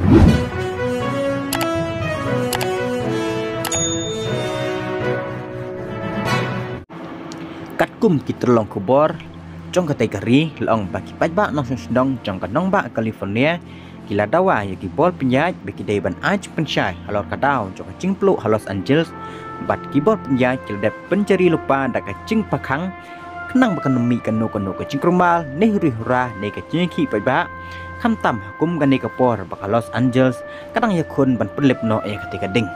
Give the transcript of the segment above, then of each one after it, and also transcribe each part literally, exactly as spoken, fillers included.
Katkum ki tyrlong khubor jong katei ka ri, la ong ba ki paidbah nongshong shnong jong ka nongbah California ki la dawa ïa ki bor pynïaid ba ki dei ban ai jingpynshai halor ka daw jong ka jingpluh ha Los Angeles bad ki bor pynïaid ki la dep pynjari lypa da ka jingpakhang khnang ba kan ym mih kano kano ka jingkulmar ne huri hura ne ka jingïakhih paidbah, khamtam ha kum kane ka por ba ka Los Angeles ka dang ïakhun ban pynlip noh ïa katei ka ding.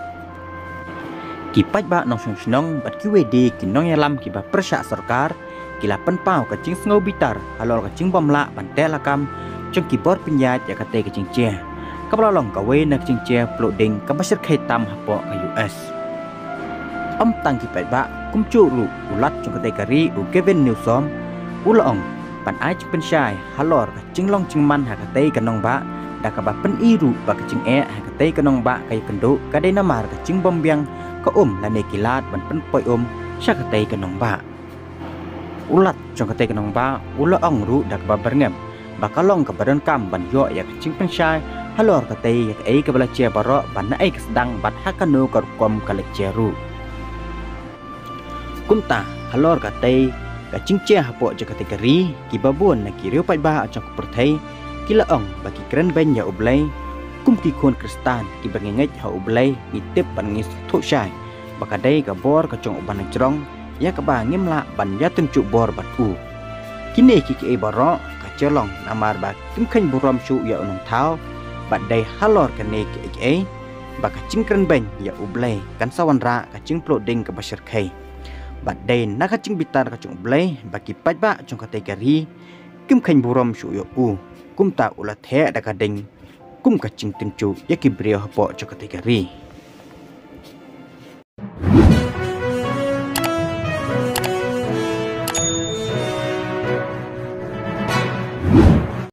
Ki paidbah nongshong shnong bad kiwei de ki nongïalam kiba pyrshah sorkar ki la pynpaw ka jingsngew bitar halor ka jingbymlah ban teh lakam jong ki bor pynïaid ïa katei ka jingjia, kaba la long kawei na ka jingjia pluh ding kaba shyrkhei tam hapoh ka U S. Ym tang ki paidbah, kumjuh ruh u Lat jong katei ka ri, u Gavin Newsom, u la ong ban ai jingpynshai halor ka jinglong jingman ha katei ka nongbah da kaba pyni ruh ba ka jingeh ha katei ka nongbah ka ïakynduh ka dei namar ka jingbymbiang ka um lane ki lad ban pynpoi um sha katei ka nongbah. U Lat jong katei ka nongbah u la ong ruh da kaba byrngem ba ka long kaba donkam ban ïoh ïa ka jingpynshai halor katei ïa kaei kaba la jia baroh, ban naei ka sdang bad ha kano ka rukom ka la jia ruh. Kumta halor katei ka jingjia hapoh jong katei ka ri, kiba bun na ki riew paidbah jong ka pyrthei ki la ong ba ki kren beiñ ïa U Blei kum ki khun Khristan kiba ngi ngeit ha U Blei, ngi tip bad ngi sngewthuh shai ba ka dei ka bor ka jong U Banjrong ïa kaba ngim lah ban ïatynjuh bor bad u. Kine kiei kiei baroh ka jia long namar ba kim kheiñ burom shuh ïa U Nongthaw, bad dei halor kane kiei kiei ba ka jingkren beiñ ïa U Blei kan sa wanrah ka jingpluh ding kaba shyrkhei. Bad dei na ka jingbitar ka jong U Blei ba ki paidbah jong katei ka ri kim kheiñ burom shuh ïa u, kumta u la theh da ka ding kum ka jingtynjuh ïa ki briew hapoh jong katei ka ri.